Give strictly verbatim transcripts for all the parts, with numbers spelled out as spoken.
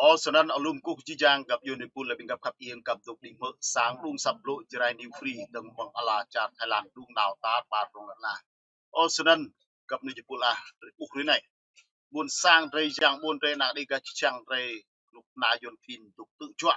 Ơ, snăn alum kơkuh kơ jih jang găp djuê ƀing pul lĕ ƀing găp khăp iêng găp dôk đing hmư̆ sang đŭng asăp blŭ Jrai New Free dơ̆ng mơ̆ng ala čar Thái Lan đŭng nao tar ƀar rŏng rơna. Ơ, snăn găp djuê ƀing pul ah, rơpuh rĭ anai. Ƀuôn sang drei, yang ƀuôn drei, anak Dêga čơčăng drei, dôk na Yuăn klin dôk tơjuă,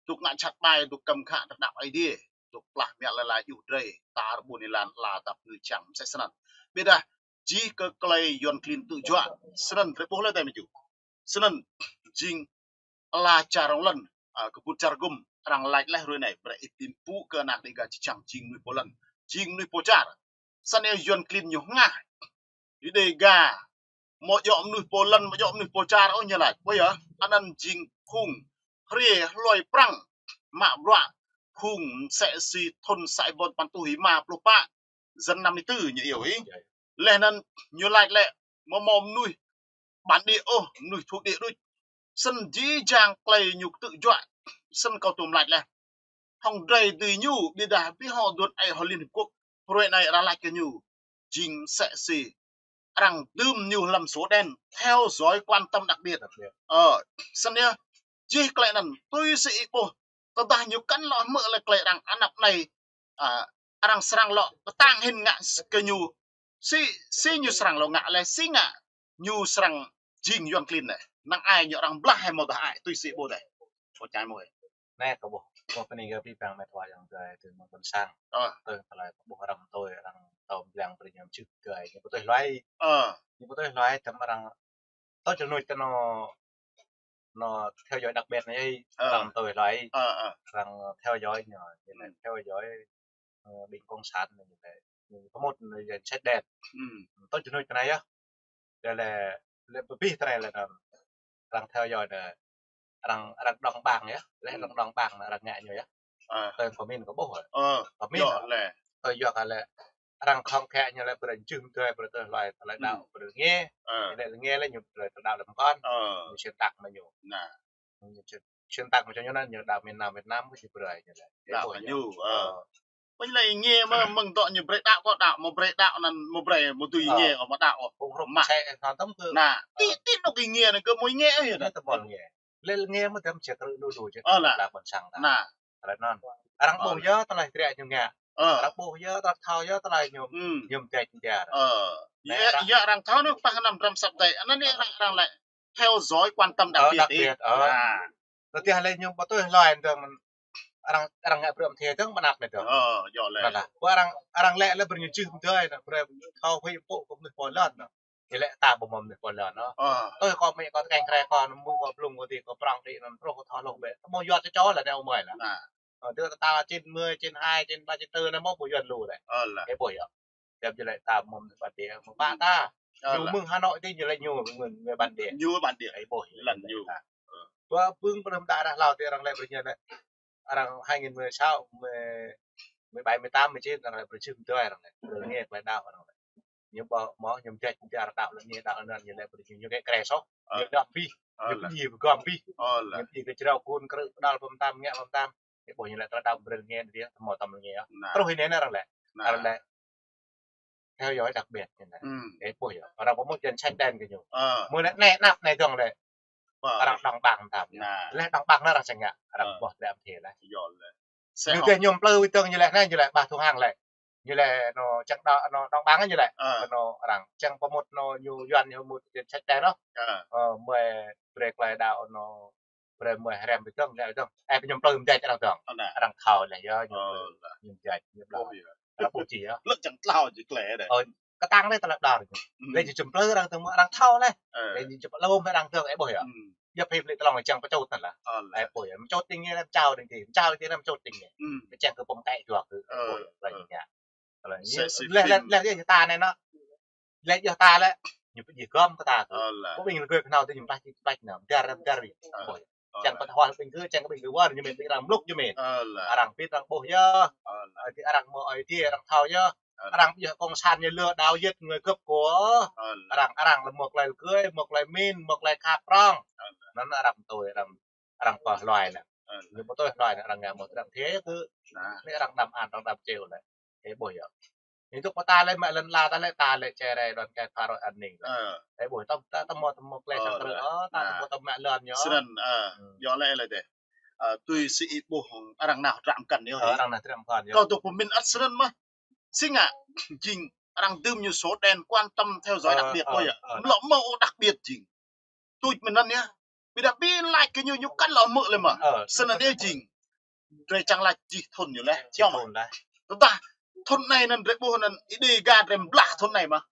dôk ngă jhat ƀai, dôk kăm khă tơnap Aê Diê, dôk plah mă lĕ la juh drei, tar ƀuôn êlan ala dăp ngư čang msĕ snăn. Ƀiădah, jih kơ klei Yuăn klin tơjuă, snăn rơpuh lĕ tơmaju. Snăn jing ala čar rŏng lăn, a, kơ ƀut čar gum, arăng lač leh rui anai, brei ih pơpŭ kơ anak Dêga čơčăng jing mnuih pô lăn, jing mnuih pô čar. Snăn Yuăn klin ñu hngah. Ih Dêga, mơ̆ djŏ mnuih pô lăn, mơ̆ djŏ mnuih pô čar, ôh ñu lač. Ƀuh yơh, anăn jing phung hriê hloi prăng, mă bruă, phung msĕ si thŭn sa êbâo păn êtuh êma pluh pă, dân năm mươi tư ñu iâu ih. Leh anăn ñu lač lĕ, mơ̆ mâo mnuih bản địa ôh, mnuih thuộc địa đuč. Snăn jih jang klei ñu tơjuă, snăn kâo tuôm lač leh. Hŏng drei dưi ñu, ƀiădah ƀing hŏ dŭt ai hŏ Liên Hợp Quốc, hruê anai arăng lač kơ ñu jing msĕ si arăng dưm ñu hlăm sổ đen, theo dõi quan tâm đặc biệt. Đặc biệt. Ơ, snăn yơh, jih klei anăn, tui si ih ƀuh, tơdah ñu kăn lŏ hmư̆ lĕ klei arăng anăp anei, a, arăng srăng lŏ pơtăng hĭn ngă s-, kơ ñu, si, si ñu srăng lŏ ngă lĕ, si ngă ñu srăng jing Yuăn klin lĕ. Năng ai ñu arăng blah hĕ mơ̆ dah ai, tui si ƀuh deh. Ƀuh čai mơ̆. Anai kâo ƀuh, kâo pơning kơ ƀing mĕt wa yang dai tơ mơ̆ng ƀôn sang. Ơ. Tơ tơlơi kâo ƀuh arăng tui, arăng tơm blang brei ñu čih dai, ñu ƀu tui hloi. Ơ. Ñu ƀu tui hloi, tơm arăng tơ čơnuč tơ anŏ, anŏ theo dõi đặc biệt anai, ơ, arăng tui hloi. Ơ, ơ. Arăng theo dõi ñu, ñu theo dõi, ơ, ƀing cộng sản ñu lĕ. Ñu pơmŭt ñu danh sách đen. Ơ. Tơ čơnuč tơ anai yơh. Lĕ, lĕ, lĕ pơpih tơ anai lĕ anăn. Arăng theo dõi anăn. Arăng, arăng đóng băng yơh. Lĕ arăng đóng băng anăn arăng ngă ñu yơh. Ơ. Tơ comment kâo ƀuh. Ơ, comment yơh lĕ. Tơ yua kơ lĕ. Arăng khŏng khĕ ñu lĕ brei čih mơ̆ tui brei tui hloi, tơlơi đaŏ brei ngă. Ơ. Lĕ ngă lĕ ñu brei tơlơi đaŏ lăm kon. Ơ. Ñu xuyên tạc mă ñu. Nah. Ñu xuyên, xuyên tạc mă ñu anăn ñu đaŏ miền Nam, Việt Nam kơ či brei ñu lĕ. Đaŏ kơ ñu. Ơ. Ơ. Ƀing lĕ ih ngă mơ̆ mơ̆ng dŏ ñu brei đaŏ kơ đaŏ, mơ̆ brei đaŏ anăn, mơ̆ brei mơ̆ dưi ngă kơ mă đaŏ. Ơ. Ƀuh rup mă. Msĕ hŏng tơm kơ. Nah, ti, ti anôk ih ngă anăn kơ mơ̆ ih ngă yơh. Anai tơmŏl ngă. Lĕ ngă mơ̆ tơm či krư̆ lu lu či. Ơ, lah. Lah ƀôn sang ta. Nah. Tơlơi anăn. Arăng ƀuh yơh tơlơi hriê ñu ngă. Ơ. Arăng ƀuh yơh, arăng thâo yơh tơlơi ñu, ơ, ñu mdĕč mdar. Ơ. Yơh, yơh arăng thâo anăn pah năm trăm săp dai. Anăn anai arăng, arăng lĕ theo dõi quan tâm đặc biệt. Ơ, đặc biệt, ơ. Nah. Tơdah lĕ ñu ƀu tui hloi dơ̆ng, arăng, arăng ngă bruă mơthê dơ̆ng, mơnăp anai dơ̆ng. Ơ, yơh lĕ. Anăn lah. Ƀuh arăng, arăng lĕ lĕ brei ñu čih mơ̆ tui anăn, brei thâo huĭ pô kơ mnuih pô lăn anăn. Ih lĕ ta ƀu mâo mnuih pô lăn anăn. Ơ. Tui kâo mă kâo tơkeng krê kâo, mơ̆ng kâo blung kâo dih kâo prŏng dih anăn, truh kâo thâo lŏ bĕ. Tơ mâo Yuăn čô čô lĕ anai ômơi lah. Nah. Ơ, tơ ta chín mươi, chín hai, chín ba, chín tư anai mâo ƀu Yuăn lu lĕ. Ơ lah. Ih ƀuh yơh. Djăp jơlĕ ta mơ̆ng ƀă dih, mơ̆ng ƀă ta. Ơ, ñu lah. Mơ̆ng Hà Nội ti ñu lĕ ñu mơ̆ng, mơ̆ng bản địa. Ñu bản địa. Ih ƀuh lăn ñu. Ơ. Ƀuh ƀing pơnăm đa rah hlâo ti arăng lĕ brei ñu lĕ. Arăng hai nghìn mười sáu, mười, mười bảy, mười tám, mười chín arăng lĕ brei čih mơ̆ tui arăng lĕ. Brei ngă klei đaŏ arăng lĕ. Ñu ƀuh mâo, ñu mdĕč, ñu đaŏ lĕ ñu đaŏ anăn ñu lĕ brei ñu ngă krê soh. Ơ. Ñu đaŏ pih. Ơ, ñu lah. Pơjing pơgăm pih. Ơ, lah. Ñu pơjing kơ jrao kun krư̆ pơđal pơm tam, ngă pơm tam. Ih ƀuh ñu lĕ tơlơi đaŏ brei ngă dih, tơ mâo tơm ngă. Nah. Truh ih anai arăng lĕ. Nah. Arăng lĕ theo dõi đặc biệt ñu anăn. Ơ. Ih ƀuh yơh. Arăng pơmŭt danh sách đen kơ ñu. Ơ. Mơ̆ lĕ anai, anăp anai dơ̆ng lĕ. Ơ. Arăng đóng băng tam. Nah. Lĕ đóng băng anăn arăng srăng ngă. Arăng ƀuh lĕ amthê lĕ. Yơh lĕ. Ñu dih ñu mplư ih dơ̆ng ñu lĕ anai ñu lĕ ƀah thŭng hăng lĕ. Ñu lĕ anŏ čang đaŏ anŏ đóng băng ñu lĕ. Ơ. Anŏ arăng čang pơmŭt anŏ ñu Yuăn ñu pơmŭt danh sách đen anŏ. Ơ. Ơ, mơ̆ brei klei đaŏ anŏ brei mơ̆ hrăm ih dơ̆ng, lĕ ih dơ̆ng. Ơ, ƀing ñu mplư mdĕč arăng dơ̆ng. Ơ, nah. Arăng thâo lĕ yơh, ñu mplư, ñu mdĕč, ñu ƀlŏr. Ơ, lah. Arăng ƀuh či yơh. Lĕ čang tlâo či klei dih. Ơ, kơtang lĕ tơlơi ƀlŏr ñu. Lĕ ñu mplư arăng dơ̆ng mơ̆ arăng thâo lĕ. Ơ. Lĕ ñu čang lŏm arăng dơ̆ng, ih ƀuh yơh. Yơh phim lĕ tơlŏng čang pơčŭt anăn lah. Ơ, lah. Ih ƀuh yơh, pơčŭt ti ngă lĕ pơčao ti ngă, pơčao ti anăn pơčŭt ti ngă. Čang kơ pơm kĕ juă kơ, ih ƀuh yơh, lĕ ñu ngă. Lĕ, lĕ, lĕ, lĕ, ñu ta anai anŏ. Lĕ yơh ta lĕ, ñu pơjing gơ̆m kơ ta kơ. Ơ, lah. Ƀuh ƀing lĕ gơ̆ kơnao ti ñu mlăč, mlăč anăn, dar, dar. Ơ. Ơ, lah. Čang pơthâo ƀing gơ̆, čang ƀing gơ̆ wơr ñu mĭn, ƀing arăng mlŭk ñu mĭn. Ơ, lah. Arăng pĭt arăng ƀuh yơh. Ơ, lah. Ơ, ti arăng mâo ai tiê arăng thâo yơh. Ơ, lah. Arăng pơjing cộng sản ñu lĕ đaŏ yơh người găp kơ. Ơ, lah. Arăng, arăng lĕ mâo klei gơ̆, mâo klei mĭn, mâo klei khăp prŏng. Ơ, lah. Anăn arăng tui, arăng, arăng pơhloi anăn. Ơ, lah. Ñu ƀu tui hloi anăn arăng ngă mâo arăng thiê kơ. Nah. Anai arăng đăm an, arăng đăm čeo lĕ. Ih ƀuh yơh. Ih tŭ pơta lĕ mă lŏn la ta lĕ ta lĕ čơrai đon kai phara an ninh. Ơ. Ih ƀuh tơm ta tơmo tơmo klei sang krơ. Ơ, ta tơmo tơm mă lŏn ñu. Snăn, ơ, yua lĕ lĕ dêh. Ơ, tui si ih ƀuh arăng nao dram kăn yơh. Ơ, arăng nao dram kăn yơh. Kâo tŭ pơmĭn ăt snăn mơh. Si ngă jing arăng dưm ñu số đen quan tâm theo dõi đặc biệt ƀuh yơh. Lŏ mơ̆ ôh đặc biệt jing. Tuč mơ̆n anăn yơh. Ƀiădah ƀing lač kơ ñu ñu kăn lŏ mơ̆ lĕ mơh. Snăn yơh jing. Drei čang lač jih thŭn ñu leh. Jih thŭn leh. Tơdah thŭn anei anăn drei ƀuh anăn Êđê Ga drei blah thŭn anei mơh.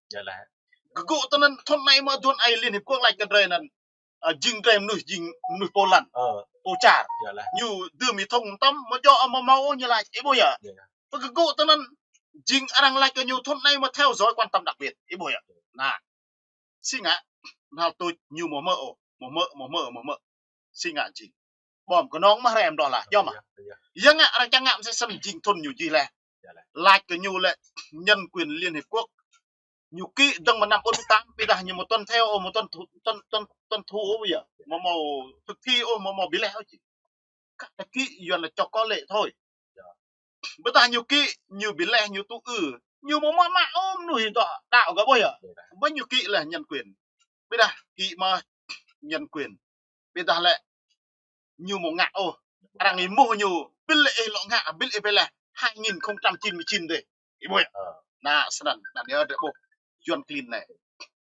Gơgŭ tơ anăn thŭn anei mơh aduôn aê Liên Hiệp Quốc lač kơ drei anăn. Ơ, jing drei mnuih jing mnuih pô lăn. Pô čar. Ñu dưm ih thŭng tăm mơ̆ djŏ mơ̆ mâo ôh ñu lač. Ih ƀuh yơh. Pơ gơgŭ tơ anăn jing arăng lač kơ ñu thŭn anei mơ̆ theo dõi quan tâm đặc biệt. Ih ƀuh yơh. Nă. Si ngă, năl tuč ñu mơ̆ mơ̆ ôh, mơ̆ mơ̆, mơ̆ mơ̆, mơ̆ mơ̆. Si ngă jing. Ƀom kơnơ̆ng mơh rem đôč lah, yơh mơh. Yơh, yơh. Yua ngă arăng čang ngă msĕ snăn jing thŭn ñu jih leh. Yơh leh. Lač kơ ñu lĕ nhân quyền Liên Hiệp Quốc. Ñu ký dơ̆ng mơ̆ng năm bốn mươi tám, ƀiădah ñu mơ̆ tuân theo ôh, mơ̆ tuân thủ, tuân, tuân, tuân thủ ôh yơh. Mơ̆ mâo thực thi ôh, mơ̆ mâo bi leh ôh jing. Kă ta ký Yuan là cho có lệ thôi. Ƀiădah ñu ký, ñu bi leh, ñu tŭ ư. Ñu mơ̆ mă mă ôh mnuih dŏ đaŏ gơ̆ ƀuh yơh. Ƀơi ñu ký leh nhân quyền. Ƀiădah ký mơ̆ nhân quyền. Ƀiădah lĕ ñu mơ̆ ngă ôh. Arăng ih mŭh ñu, ƀil lĕ ih lŏ ngă, ƀil ih bi leh hai nghìn không trăm chín mươi chín dêh. Ih ƀuh yơh. Nă, snăn, anăn yơh drei ƀuh. Yuan klin anei.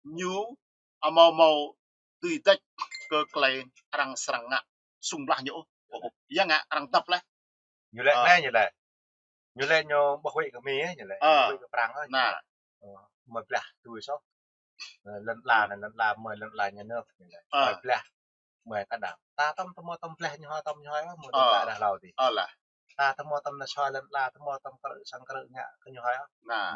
Ñu amâo mâo tui dăč kơ klei arăng srăng ngă sung blah ñu ôh. Yua ngă arăng dăp leh. Ñu lĕ anei ñu lĕ. Ñu lĕ ñu ƀuh huĭ kơ Mi, ñu lĕ. Huĭ kơ Prăng, ñu lĕ. Ơ, mơ̆ blah tui soh. Ơ, lŏn la anei, lŏn la mơ̆ lŏn la nhà nước, ñu lĕ. Mơ̆ blah. Mơ̆ kơ đam. Ta tăm tơmo tăm blah ñu hoi, tăm ñu hoi, mơ̆ tăm blah dah hlâo dih. Ơ lah. Ta tơmo tăm nao soi lŏn la, tơmo tăm krư̆ sang krư̆ ngă kơ ñu hoi.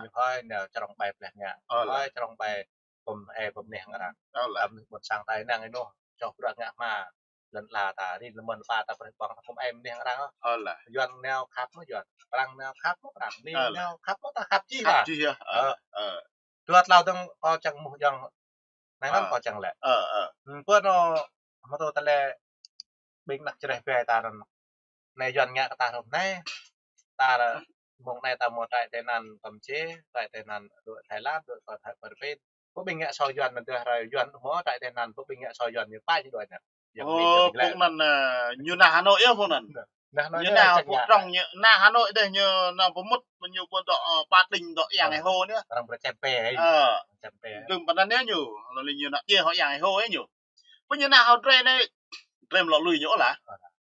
Ñu hoi nao črông ƀai blah ngă. Ñu hoi črông ƀai pơm ê pơm neh arăng. Ơ lah. Tăm ƀôn sang ta năng ênuh, čoh bruă ngă hma. Lŏn la ta, rin lơmơn pa ta brơi ƀơ̆ng ta pơm ê pơm neh arăng. Ơ lah. Yuan nao khăp mơ̆ Yuan. Prăng nao khăp mơ̆ Prăng. Mi nao khăp mơ̆ ta khăp jih lah. Khăp jih yơh. Ơ, ơ. Dua tlâo dơ̆ng kâo čang mŭh jơ̆ng. Năng lăm kâo čang lĕ. Ơ, ơ. Pơ anŭn mơ̆ tơ ta lĕ ƀing anak čơreh ƀai ta anŭn. Anei Yuan ngă kơ ta hrŏm anei. Ta mơ̆ng anei ta mơ̆ trại tị nạn Campuchia, trại tị nạn dŏ Thái Lan, dŏ Philippin. Pơ ƀing ngă sô Yuan anŭn tơ hrơi Yuan mơ̆ trại tị nạn, pơ ƀing ngă sô Yuan ñu pă ñu đuaĭ anŭn. Ơ, phung anŭn, ơ, ñu nao Hà Nội yơh phung anŭn. Nao Hà Nội ñu nao phung trong ñu nao Hà Nội dêh ñu nao pơmŭt ñu ƀu dŏ, ơ, Ba Đình dŏ Yang Êhô anŭn. Arăng brơi čem pê. Ơ. Čem pê. Đơ̆m pơ anŭn yơh ñu, lŏ lĕ ñu nao djai hŏ Yang Êhô yơh ñu. Pơ ñu nao hŏ drei anai, drei mlŏ lui ñu ôh lah.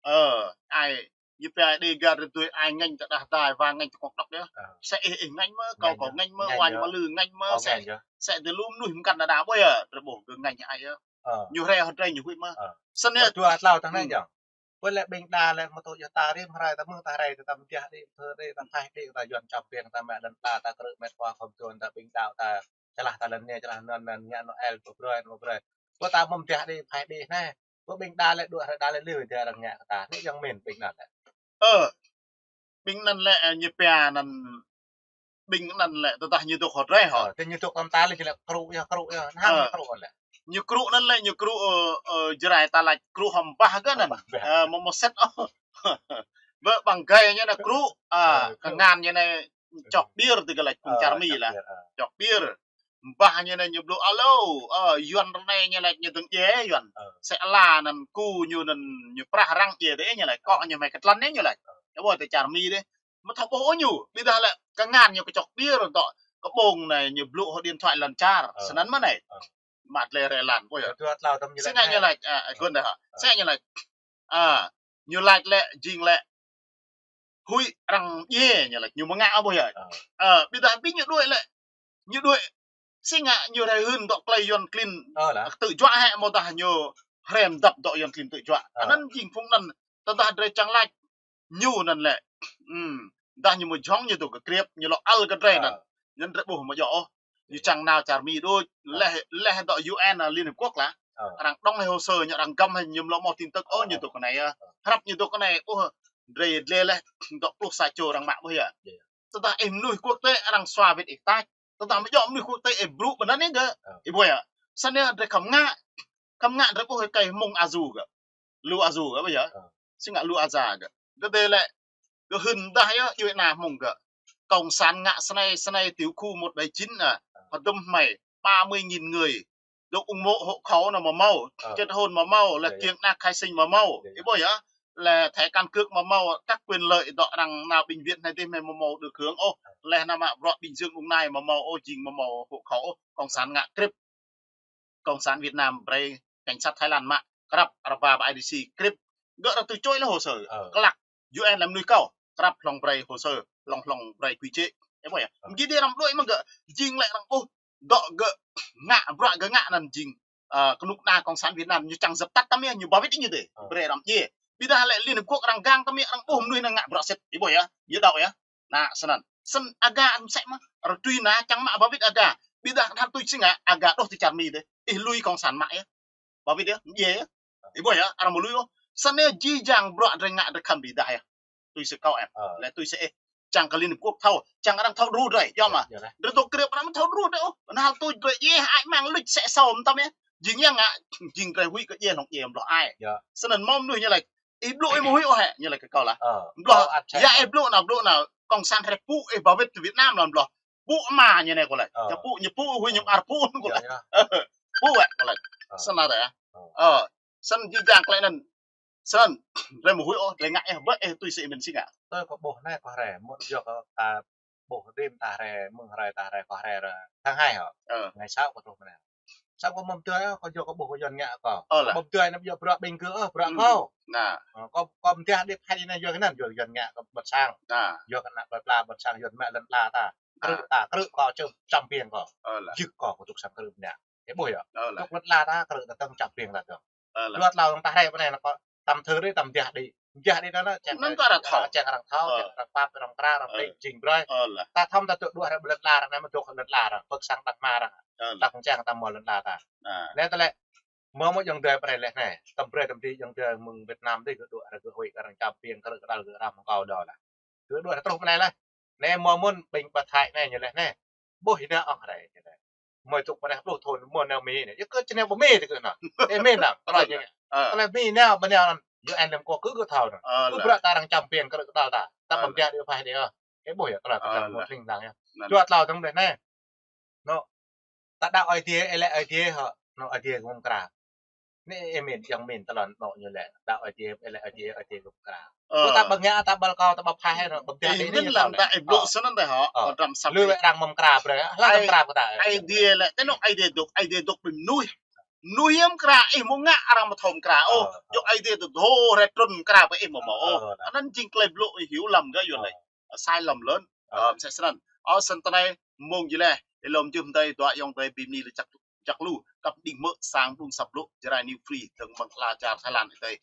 Ơ, ai, ñu pia Êđê Ga drei tui ai ngăn tơdah dai wa ngăn tơkŏk đŏk yơh. Sĕ ih ih ngăn mơ̆, kâo kâo ngăn mơ̆, wa ñu mă lư ngăn mơ̆, sĕ, sĕ dêh lu mnuih mkăn đa đa ƀuh yơh, drei ƀuh gơ̆ ngăn ai yơh. Ñu hrĕ hŏ drei ñu huĭ mơ̆. Snăn yơh. Dua tlâo tơ̆ng anai jang. Pơ lĕ ƀing đa lĕ mơ̆ tŭ yơh ta rĭm hrơi ta mơ̆ng ta hrơi ta mơdiah đĭ, thơ đĭ, ta phaih đĭ, ta Yuan čăm piêng, ta mă lŏn la, ta krư̆ met wa khŏm tuan, ta ƀing đaŏ ta čơlah ta lŏn anai, čơlah anŭn, anŭn ngă Noel pơ brơi, pơ brơi. Pơ ta mơ̆ mơdiah đĭ, phaih đĭ anai. Pơ ƀing đa lĕ dua hrơi đa lĕ lư dia arăng ngă kơ ta. Anai jang mĭn ƀing anŭn lĕ. Ơ. Ƀing anŭn lĕ, ơ, ñu pia anŭn, ƀing anŭn lĕ, tơdah ñu dŏ hŏ drei hŏ. Ơ, tơ ñu dŏ kơ ta lĕ, ñu lĕ krŭ, yơh krŭ, yơh. Hăng ñu krŭ lĕ. Ñu krŭ anŭn lĕ, ñu krŭ, ơ, ơ, Jrai ta lač krŭ hŏm bah kơ anŭn. Hŏm bah. Ơ, mơ̆ mơ̆ sĕt ôh. Bơ ƀăng gai ñu anai krŭ, ơ, kơngan ñu anai čŏk ƀiêr tơ gơ̆ lač phung čar Mi lah. Čŏk ƀiêr. Bah ñu anai ñu blŭ alo, ơ, Yuan rơnai ñu lač ñu dơ̆ng djai Yuan. Sĕ ala anŭn ku ñu anŭn ñu prah arăng djai dêh ñu lač, kŏ ñu mă kơtlăn ñu lač. Yua ƀuh tơ čar Mi dêh. Mơ̆ thâo ƀuh ôh ñu, ƀiădah lĕ kơngan ñu kơ čŏk ƀiêr dŏ kơ ƀơ̆ng anai ñu blŭ hŏ điện thoại lŏn čar. Snăn mơ̆ anai. Mă tlei rĕ lan ƀuh yơh. Sĕ ngă ñu lač, ơ, ơ, gơ̆n dêh hă. Sĕ ñu lač. Ơ, ñu lač lĕ, jing lĕ. Huĭ arăng djai ñu lač, ñu mơ̆ ngă ƀuh yơh. Ơ, ƀiădah ƀing ñu đuaĭ lĕ. Ñu đuaĭ. Si ngă ñu rai hưn dŏ klei Yuan klin. Ơ lah. Tơ̆ juă hĕ mơ̆ dah ñu hrĕm dăp dŏ Yuan klin tơ̆ juă. Anŭn jing phung anŭn tơdah drei čang lač. Ñu anŭn lĕ. Dah ñu mơ̆ jhŏng ñu dŏ kơ kriêp, ñu lŏ ăl kơ drei anŭn. Anŭn drei ƀuh mơ̆ djŏ ôh. Ñu čang nao čar Mi đôč, leh, leh dŏ U N, Liên Hiệp Quốc lah. Arăng đŏng hĭ hồ sơ ñu arăng găm hĭ ñu lŏ mâo tin tức ôh ñu dŏ kơ anai yơh. Hrăp ñu dŏ kơ anai ôh, drei dleh leh, dŏ pluh sa čô arăng mă ƀuh yơh. Tơdah ih mnuih quốc tế arăng sua wĭt ih tač. Tơdah mơ̆ djŏ mnuih quốc tế ih brŭ ƀơi anŭn yơh gơ̆. Ih ƀuh yơh. Snăn yơh drei khŏm ngă, khŏm ngă drei ƀuh kơ mơ̆ng Azu gơ̆. Lu Azu gơ̆ ƀuh yơh. Si ngă Lu Aza gơ̆. Gơ̆ dêh lĕ, gơ̆ hưn dah yơh, djuai ana mơ̆ng gơ̆. Cộng sản ngă snei, snei tiểu khu một bảy chín à, hơdôm hmei, ba mươi nghìn người, dŏ ủng hộ hộ khẩu anŭn mơ̆ mâo, kết hôn mơ̆ mâo, lĕ kiăng đăng ký sinh mơ̆ mâo, ih ƀuh yơh, lĕ thẻ căn cước mơ̆ mâo, các quyền lợi dŏ arăng nao bệnh viện anai dih mơ̆ mâo được hưởng ôh, lĕ anăm mă bruă Bình Dương Đồng Nai mơ̆ mâo ôh, jing mơ̆ mâo hộ khẩu ôh, cộng sản ngă krip. Cộng sản Việt Nam brơi cảnh sát Thái Lan mă, krăp, rơpa ba I D C krip, gơ̆ ră tui čôi lĕ hồ sơ, klăk, U N lĕ mơnuih kâo, krăp hlŏng brơi hồ sơ, hlŏng hlŏng brơi quy chế. Ih ƀuh yơh. Mơ̆ng gih dih arăng đuaĭ mơ̆ng gơ̆, jing lĕ arăng ƀuh, dŏ gơ̆ ngă, bruă gơ̆ ngă anŭn jing, ơ, kơnuk kơna cộng sản Việt Nam ñu čang dập tắt tăm yơh, ñu ba wĭt ñu dih, brơi arăng djai. Ƀiădah lĕ Liên Hợp Quốc arăng gang tăm yơh, arăng ƀuh mơnuih anŭn ngă bruă sĭt, ih ƀuh yơh, ñu đaŏ yơh. Anŭn snăn. Snăn aga anŭn mơsĕ mơ̆, arăng tui anŭn čang mă ba wĭt aga. Ƀiădah hơnăl tui si ngă, aga đôč tui čar Mi dih. Ih lui cộng sản mă yơh. Ba wĭt yơh, mơ̆ djai yơh. Ih ƀuh yơh, arăng mơ̆ lui ôh. Snăn yơh jih jang bruă drơi ngă drơi khăm ƀiădah yơh. Tui si kâo em. Lĕ tui si ih. Čang kơ Liên Hợp Quốc thâo, čang arăng thâo djru drơi, yơh mơ̆. Drơi dŏ krip arăng mơ̆ thâo djru drơi ôh. Hơnăl tui drơi djai hơai mang luč sĕ sâo mơtam yơh. Jing yơh ngă, jing drơi huĭ kơ djai hlŏng djai mơ̆ ƀlŏr ai. Snăn mơ̆ mơnuih ñu laĭ, ih blŭ ih mơ̆ huĭ ôh hĕ, ñu laĭ kơ kâo lah. Blŏr, yua ih blŭ anŭn, blŭ anŭn, cộng sản hrĕ pŭ ih ba wĭt Việt Nam anŭn blŏr. Pŭ ama ñu anai kâo laĭ. Ñu pŭ, ñu pŭ, huĭ ñu mơar pŭ kâo laĭ. Pŭ ĕ kâo laĭ. Snăn yơh. Ơ, snăn jih jang tơlơi anŭn. Snăn, drơi mơ̆ huĭ ôh, drơi ngă yơh, ƀơi ih tui si ih mĭn si ngă. Tui kâo ƀuh anai kâo hrĕ, mơ̆n yua kơ ta ƀuh rĭm ta hrĕ, mơ̆ng hrơi ta hrĕ, kâo hrĕ ră tháng hai hŏ. Ngày sáu kâo truh mơ̆n anai. Samơ̆ kâo mơ̆ mơtuai, kâo yua kâo ƀuh kâo Yuan ngă kâo. Ơ lah. Mơ̆ mơtuai anăm yua bruă ƀing gơ̆, ơ, bruă kâo. Ơ, kâo, kâo mơ̆ mơtuai đĭ phai anai yua kơ anŭn, yua Yuan ngă kâo ƀơ̆t sang. Yua kơ ană plơi pla ƀơ̆t sang Yuan mă lŏn ala ta. Krư̆ ta, krư̆ kâo čơ̆ čăm piêng kâo. Ơ lah. Jưh kâo kâo dŏ sang krư̆ mơnă. Ih ƀuh yơh. Ơ lah. Dŏ lŏn ala ta, krư̆ ta tơ̆ng čăm piêng ta tơ̆ng. Ơ lah. Dua tlâo ta hrĕ pơ anai kâo tăm thơ rĭ, tăm mơdiah đĭ. Mơdiah đĭ anŭn, čang arăng thâo. Čang arăng pap, arăng kră, arăng pĭ, jing brơi. Ơ lah. Ta thâo ta dŏ dua hrĕ ƀơi lŏn ala arăng anai mơ̆ dŏ kơ lŏn ala arăng, pơ̆k sang Đăk Ma arăng. Ơ lah. Đăk čang ta mơ̆ lŏn ala ta. Anai tơlơi. Mơ̆ mơ̆ ayŏng adơi prĕ lĕ anai. Tăm brơi tăm đĭ ayŏng adơi mơ̆ng Việt Nam đĭ gơ̆ dŏ arăng gơ̆ huĭ arăng čăm piêng krư̆ kơdăl gơ̆ arăng mơ̆ng kâo đôč lah. Gơ̆ dŏ arăng truh mơ̆ anai lah. Anai mơ̆ mơ̆n ƀing ƀă Thái anai ñu laĭ anai. Ƀuh ih nao ôh hrĕ ñu laĭ. Mơi tŭk pơnah pluh thŭn mơ̆ nao Mi anai. Yua kơ či nao ƀơi Mi tơ kơ anŭn. Ih mĭn anŭn, tơlơi ñu. Tơlơi Mi nao, ƀơi nao anŭn. U N lĕ kâo kơ gơ̆ thâo anŭn. Ƀuh bruă ta arăng čăm piêng krư̆ kơdăl ta. Ta pơmơ̆ djai đĭ phai đĭ ôh. Ih ƀuh yơh, tơlơi ta mơ̆ thling dang yơh. Dua tlâo tơ̆ng đĕ anai. Anŭn. Ta đaŏ Ơi Adai, ih lĕ Ơi Adai hŏ. Anŭn Ơi Adai kơ mơ̆ mơkra. Anai ih mĭn, yang mĭn tơlơi anŭn ñu lĕ. Đaŏ Ơi Adai, ih lĕ Ơi Adai, Ơi Adai kơ mơ̆ mơkra. Ơ. Kâo ta ƀơ̆ng ngă, ta ƀơ̆l kâo, ta ƀă phai hĕ anŭn, ƀơ̆ng djai đĭ ñu. Ih mĭn lăm ta ih blŭ snăn dih hŏ. Ơ. Kâo dram săp. Lui wĕ arăng mơ̆ mơkra brơi. Hla ta mơkra kơ ta. Ơi Adai lĕ, tơ anŭn Ơi Adai dŏ, Ơi Adai dŏ ƀing mơnuih. Mơnuih yơh mơkra, ih mơ̆ ngă arăng mơ̆ thâo mơkra ôh. Ơ. Dŏ Ơi Adai dŏ dŏ hrĕ trŭn mơkra ƀơi ih mơ̆ mâo ôh. Ơ. Anŭn jing tơlơi blŭ ih hyu lăm gơ̆ yua lĕ. Sai lăm lŏn. Ơ, mơsĕ snăn. Ơ, snăn tơlơi mơ̆ng jih leh. Ih lŏm jưh mơdơi dua ayŏng adơi ƀing mơni lĕ čăk, čăk lu. Kăp đing mơ̆ sang blung săp blŭ Jrai New Free dơ̆ng mơ̆ng ala čar Thái Lan adih.